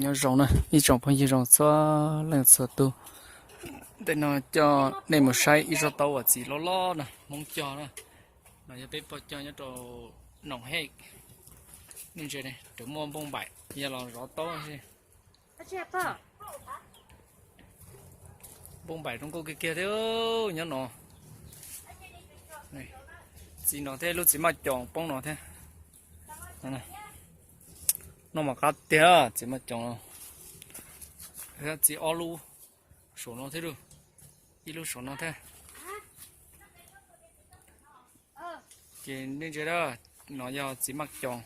Nyob zoo na ib tsoom phooj ywg zoo txhua leej txhua tus. Ntawm no coj nej mus saib ib tsob taub uas txiv loj loj na, Hmoob cog na. No yog peb pog cog nyob rau Noom Hej. Nej ntsia, raws muaj npoo npaim yog los zov taub xwb. Npoo npaim zoo nkauj kiag kiag thiab nyob no. Txiv no thiab lub txiv maj coos poob no thiab. Noj mas qab tiag txiv maj coos no. Txiv ob lub saum no thiab, ib lub saum no thiab. Ces nej ntsia, no yog txiv maj coos,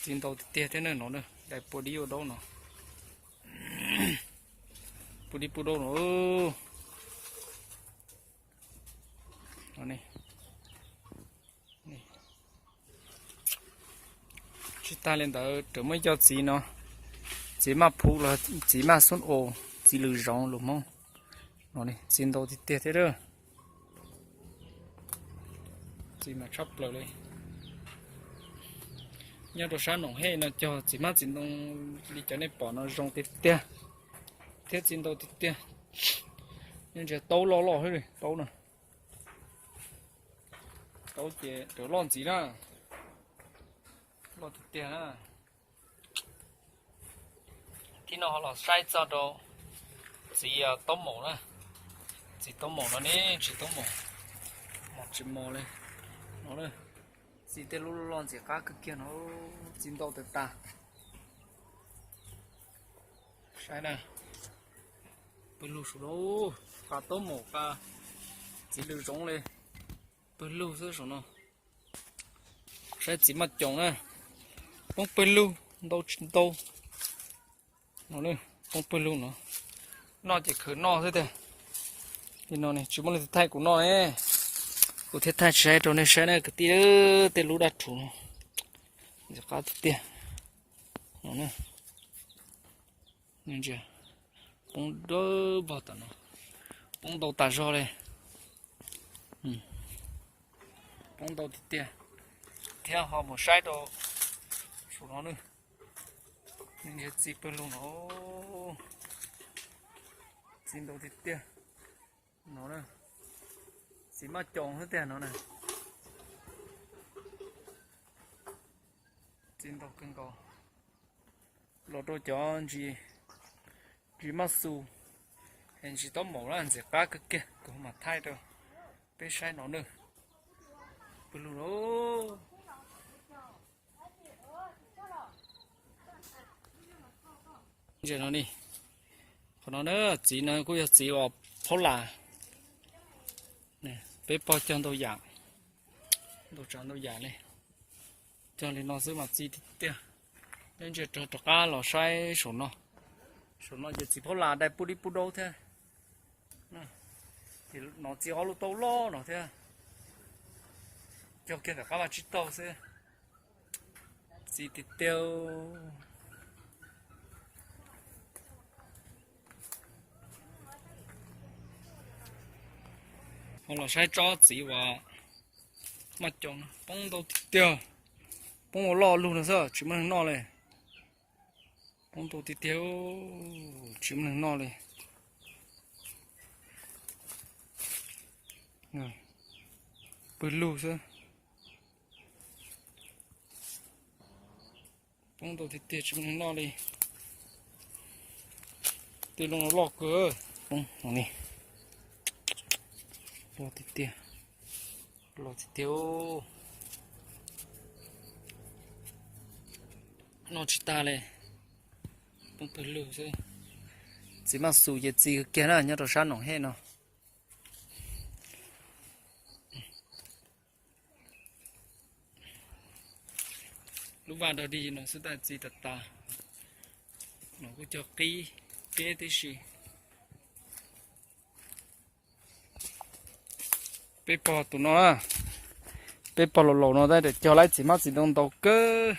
txiv ntau tiag tiag thiab na no, dai pua dib pua daub no, pua dib pua daub no. Tsis tas li ntawd raws muaj ib co txiv no, txiv maj phuv los txiv maj xub os, txiv lws zoov lus Hmoob no, txiv ntau tiag tiag thiab. Txiv mas tshaj plaws li. Nyob rau sab Noom Hej no cog txiv hmab txiv ntoo li cov nej pom no zoo tiag tiag thiab txiv ntau tiag tiag. Nej ntsia taub loj loj xwb li, taub no, taub ces raws loj ntxiv na, loj tiag tiag na. Thib no ho los saib txog rau txiv taub maum na. Txiv taub maum no ne, txiv taub maum, mos tsis mos li no. Txiv tej lub loj ntxim qab kawg kiag no, txiv ntau tas tas. Saib na, pawg lug saum no, qa taub maum qa txiv lws zoov li, pawg lug xwb saum no. Saib txiv maj coos na, poob pawg lug ntau tsis ntau no, poob pawg lug no. Noj ces khaws noj xwb tiag. Li no ne tsis muaj leej twg thaij kuv noj ne, kuv thiaj thaij tsis saib rau nej saib na kwv tij. Tej lub dab rhuv no ntxim qab tiag tiag no. Poob dawb vog tom no, poob ntau tas zog li, poob ntau tiag tiag. Thiab ho mus saib rau saum no na, nej ntsia txiv pawg lug no, txiv ntau tiag tiag no na. Txiv maj coos xwb tiag no na, txiv ntau kawg nkaus. Los rau cov ntsis, ntsis maj xus, ntsis taub maum na ntxim qab kawg kiag, kuv mam thaij rau peb saib no na. Pawg lug no. Ntsia no ni, qhov no na, txiv no kuj yog txiv uas phaub las. Peb pog cog ntau yam, ntau tsav ntau yam li. Cog li no xwb mas txi tiag tiag. Neb ntsia rov qab los saib saum no. Saum no ces txiv phaub las dai pub dib pub daub thiab. Ces no txi ob lub taub loj no thiab. Cog kiag tom qab vaj tsib taug xwb. Txi tiag tiag. Ho los saib tsob txiv uas maj coos no poob ntau tiag tiag. Poob ua loj lug no xwb tsis muaj neeg noj li. Poob ntau tiag tiag, tsis muaj neeg noj li. Pawg lug xwb. Poob ntau tiag tiag tsis muaj neeg noj li. Tej lub no loj kawg. Poob no ni. Loj tiag tiag. Loj tiag tiag. Noj tsis tag li. Poob pawg lug xwb. Txiv maj xus ces txi kiag na nyob rau sab Noom Hej no. Lub vaj dog dig no xwb tab txi tas tas. No kuj cog qib, qib tib si. Peb pog tus no, peb pog laus laus no tab tom cog laib txiv hmab txiv ntoo ntau kawg.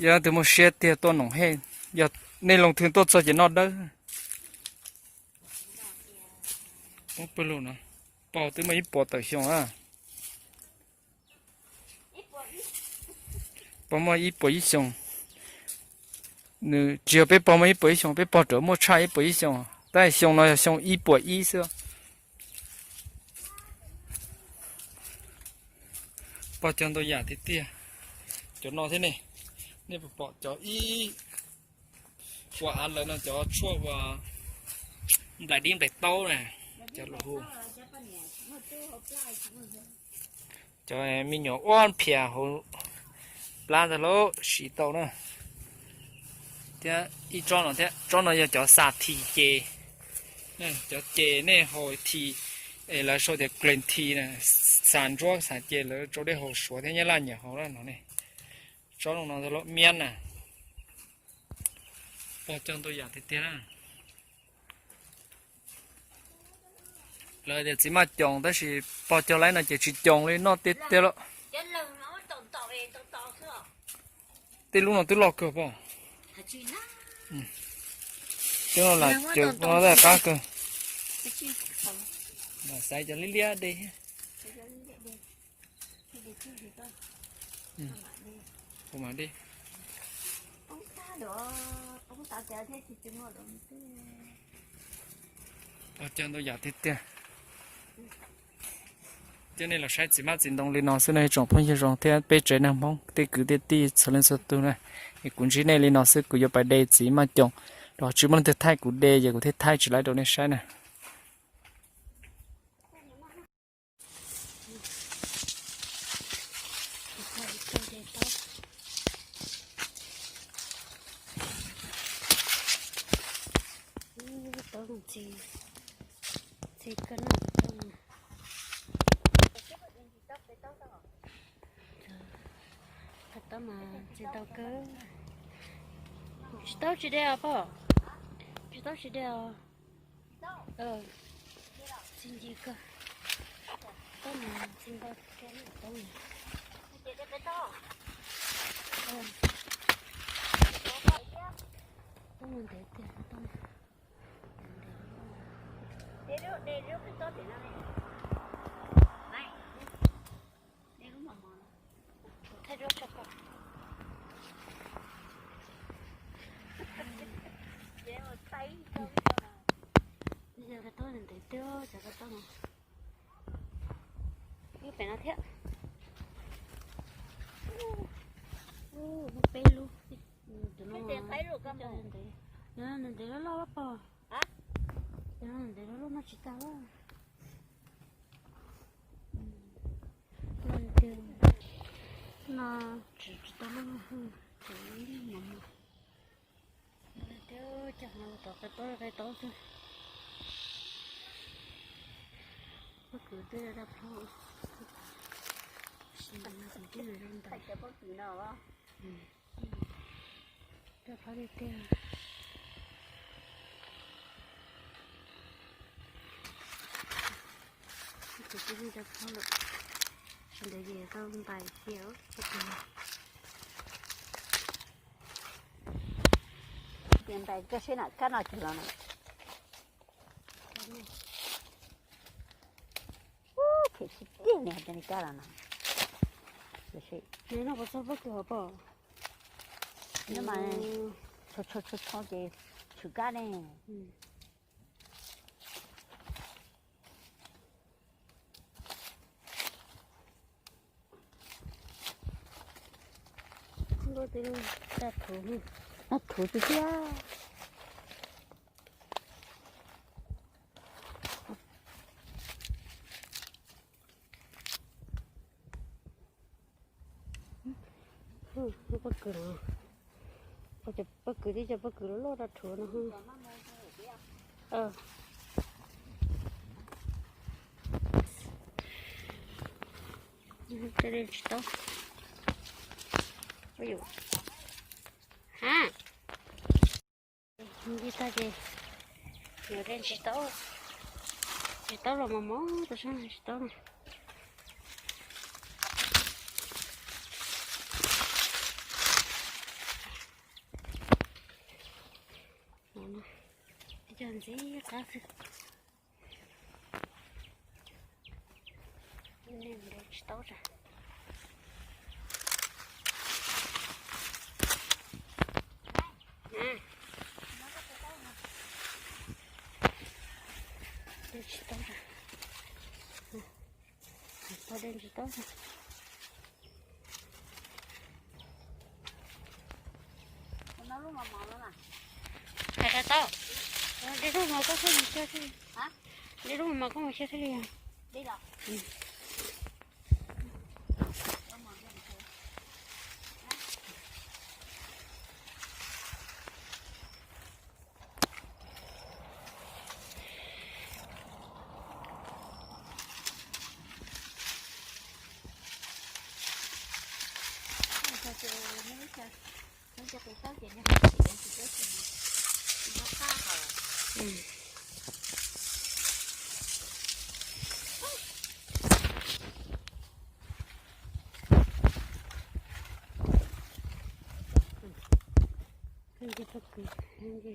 Yog leej twg muaj siab tiag tuaj Noom Hej, yog nej loo thwm tuaj txog ces noj dawb. Pog twb muaj ib puas tawm xyoo na. Pog muaj ib puas ib xyoos, Nws tsis yog peb pog muaj ib puas ib xyoos, peb pog rawv muaj tshaj ib puas ib xyoos, tab sis xyoo no yog xyoo ib puas ib xwb. Pog cog ntau yam tiag tiag. Cov no thiab ne, nej puas pom cov ib ua av lawm no, cov tshuaj uas nplaim dib nplaim taub na, cov lus hu, cov me nyuam ua phias hauv plab ntag lauj, siv tau na. Thiab ib tsob no thiab, tsob no yog cov xa thi ces, cov ces nej haus thi, es lawv sau tias green tea na, xa ntsuab xa ces lawv rau dej haus suav thiab nyab laj nyiam haus na no ne. Tsob no no ntag lauj, miab na. Pog cog ntau yam tiag tiag na. Lawv tias txiv maj coos tab sis pog cog laib no ces tsis coos li, noj tiag tiag lauj. Tej lub no twb loj kawg pog. Tej no lam caws no qab kawg. Lam xaiv cov liab liab de thiab. Hu mas de. Pog cog ntau yam tiag tiag. Coj nej los saib txiv maj txiv ntoo li no xwb no ib tsoom phooj ywg zoo thiab peb tsev neeg Hmoob tej kwv tej tij txhua leej txhua tus na. Es kuv ntsib nej li no xwb, kuv yuav pais de txiv maj coos, rau qhov tsis muaj leej twg thaij kuv de ces kuv thiaj thaij tsis laib rau nej saib na. Tau mas tsis tau kawg. Tsis tau tsis de os pog. Tsis tau tsis de os. Txi nci kawg. Tau mas txi ntau tau. Tau mas ntev tiag tau. Cov ko taub ntev tiag, cov ko taub no. Ib pem no thiab. Muaj peb lub. Cov no ntev loj loj pog. Cov no ntev loj loj no tsis tau loj. No tsis tsis tau loj, tseem ib mos mos. Tias coj qe taub qe taub xwb. Pob kws twb daj plhaub, daj plhaub tiag tiag. Ces twb daj plhaub lawm, sawv ntawd ces tau ntais tiag. Ces ntais koj seb na, kab no tsis los na. Ub, them sib tiag li hais tias nws kab los no. Nws no puas txog pob kws hauv pom? Nyob mas tsho tsho tsho tsho ces tshwm kab ne. Npaj tij, daj thuv, daj thuv tiag tiag. Pob kws no, cov pob kws tib cov pob kws loj loj daj thuv no. Tsis tau. Ha. Nce tag ces yuav de tsis tau, tsis tau los mos mos rau sab tsis tau na. Cog ntxiv qab xwb. Tsis tau tsam. Taub. Hais qe taub. Dej lug mas koj thiaj mus xyab thiaj li. Dej lug mas koj mus xyab thiaj li.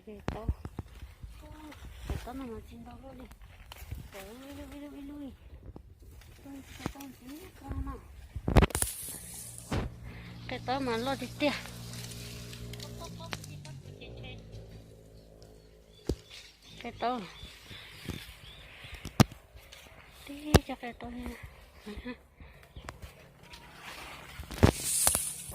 Qe taub, qe taub no mas tsis ntau luaj li, ib lub ib lub ib lub li. Qe taub mas loj tiag tiag. Qe taub, tib co qe taub li.